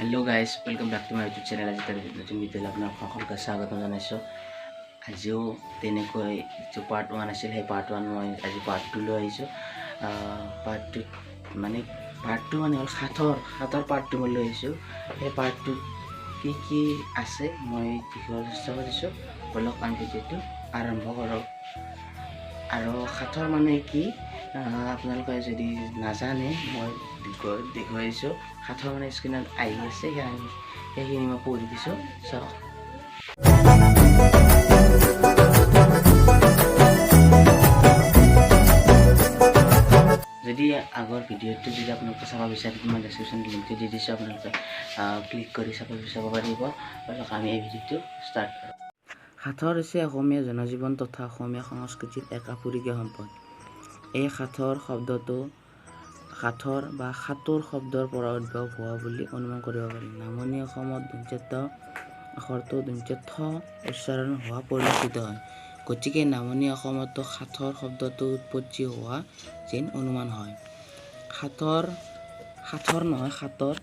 Hello guys, welcome back to my YouTube channel. আজি তাৰ নতুন ভিডিঅ'লৈ আপোনাক সকলোকে স্বাগতম জনাইছোঁ। আজিও তেনেকৈ যিটো পাৰ্ট 1 আছিল, সেই পাৰ্ট 1 মই আজি পাৰ্ট 2 লৈ আহিছোঁ। পাৰ্ট 2 মানে পাৰ্ট 2 মানে হ'ল সাঁথৰ পাৰ্ট 2 মই লৈ আহিছোঁ। সেই পাৰ্ট 2 কি কি আছে মই দেখুৱাব চেষ্টা কৰিছোঁ। ব'লক আমি ভিডিঅ'টো আৰম্ভ কৰোঁ। আৰু সাঁথৰ মানে কি আপোনালোকে যদি নাজানে মই দেখুৱাই দিছোঁ। সাঁথৰ মানে স্ক্ৰীণত আহি আছে, সেইখিনি মই পঢ়ি দিছোঁ, চাওক। যদি আগৰ ভিডিঅ'টো যদি আপোনালোকে চাব বিচাৰে, মই ডেছক্ৰিপশ্যন লিংকটো দি দিছোঁ, আপোনালোকে ক্লিক কৰি চাব পাৰিব। ব'লক আমি এই ভিডিঅ'টো ষ্টাৰ্ট কৰোঁ। সাঁথৰ হৈছে অসমীয়া জনজীৱন তথা অসমীয়া সংস্কৃতিৰ এক আপুৰুগীয়া সম্পদ। এই সাঁথৰ শব্দটো সাঁথৰ বা সাঁতোৰ শব্দৰ পৰা উদ্ভৱ হোৱা বুলি অনুমান কৰিব পাৰি। নামনি অসমত দন্ত্য আখৰটো দন্ত্য থ উচ্চাৰণ হোৱা পৰিলক্ষিত হয়। গতিকে নামনি অসমতো সাঁথৰ শব্দটো উৎপত্তি হোৱা যেন অনুমান হয়। সাঁথৰ সাঁথৰ নহয় সাঁতৰ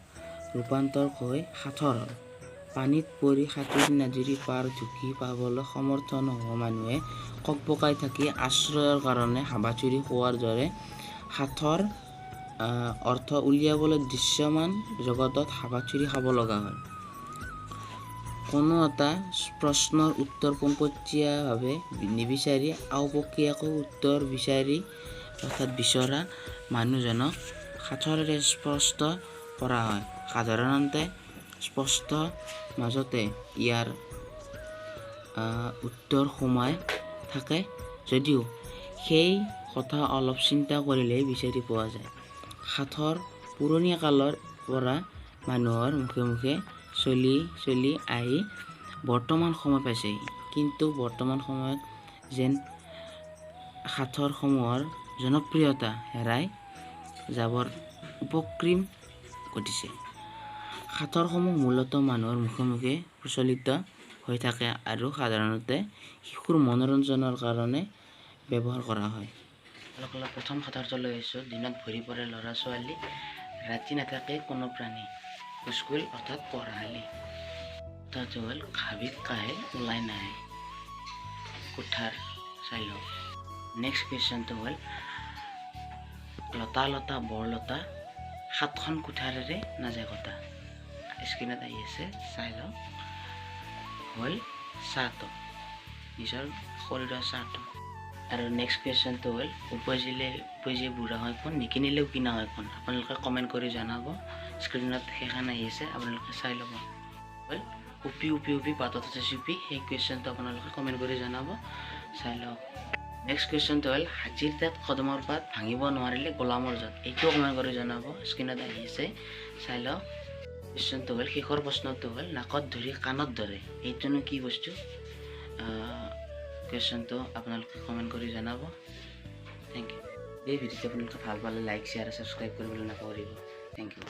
ৰূপান্তৰ হৈ সাঁথৰ হ'ল। পানীত পৰি সাঁতুৰি নদীৰ পাৰ ঢুকি পাবলৈ সমৰ্থ নোহোৱা মানুহে ককবকাই থাকি আশ্ৰয়ৰ কাৰণে হাবাথুৰি খোৱাৰ দৰে সাঁথৰ অৰ্থ উলিয়াবলৈ দৃশ্যমান জগতত হাবাথুৰি খাব লগা হয়। কোনো এটা প্ৰশ্নৰ উত্তৰ পোনপটীয়াভাৱে নিবিচাৰি আওপকীয়াকৈ উত্তৰ বিচাৰি অৰ্থাৎ বিচৰা মানুহজনক সাঁথৰেৰে স্পষ্ট কৰা হয়। সাধাৰণতে স্পষ্ট মাজতে ইয়াৰ উত্তৰ সোমাই থাকে যদিও সেই কথা অলপ চিন্তা কৰিলেই বিচাৰি পোৱা যায়। সাঁথৰ পুৰণি কালৰ পৰা মানুহৰ মুখে মুখে চলি চলি আহি বৰ্তমান সময় পাইছেহি। কিন্তু বৰ্তমান সময়ত যেন সাঁথৰসমূহৰ জনপ্ৰিয়তা হেৰাই যাবৰ উপক্ৰম ঘটিছে। সাঁথৰসমূহ মূলতঃ মানুহৰ মুখে মুখে প্ৰচলিত হৈ থাকে আৰু সাধাৰণতে শিশুৰ মনোৰঞ্জনৰ কাৰণে ব্যৱহাৰ কৰা হয়। অলপ প্ৰথম সাঁথৰটো লৈ আহিছোঁ। দিনত ভৰি পৰে ল'ৰা ছোৱালী, ৰাতি নাথাকে কোনো প্ৰাণী। স্কুল অৰ্থাৎ পঢ়াশালি। কথাটো হ'ল হাবিত কাহে ওলাই নাহে, কোঠাৰ চাই লওক। নেক্সট কুৱেশ্যনটো হ'ল লতা লতা বৰলতা, সাতখন কোঠাৰেৰে নাযায় কটা। স্ক্ৰীণত আহি আছে, চাই লওক। হ'ল চাহটো, নিজৰ শৰীৰৰ চাহটো। আৰু নেক্সট কুৱেশ্যনটো হ'ল উপজিলে উপজি বুঢ়া হয় কোন, নিকিনিলেও কিনা হয় কোন। আপোনালোকে কমেণ্ট কৰি জনাব। স্ক্ৰীণত সেইখন আহি আছে, আপোনালোকে চাই ল'ব। হ'ল উপি উপি উপি বাটত আছে চুপি, সেই কুৱেশ্যনটো আপোনালোকে কমেণ্ট কৰি জনাব, চাই লওক। নেক্সট কুৱেশ্যনটো হ'ল হাতীৰ দাঁত কদমৰ পাত ভাঙিব নোৱাৰিলে গোলামৰ জাত। এইটোও কমেণ্ট কৰি জনাব, স্ক্ৰীণত আহি আছে, চাই লওক। কুৱেশ্যনটো হ'ল শেষৰ প্ৰশ্নটো হ'ল নাকত ধৰি কাণত ধৰে, এইটোনো কি বস্তু? কুৱেশ্যনটো আপোনালোকে কমেণ্ট কৰি জনাব। Thank you. এই ভিডিঅ'টো আপোনালোকে ভাল পালে লাইক, শ্বেয়াৰ, ছাবস্ক্ৰাইব কৰিবলৈ নাপাহৰিব। Thank you.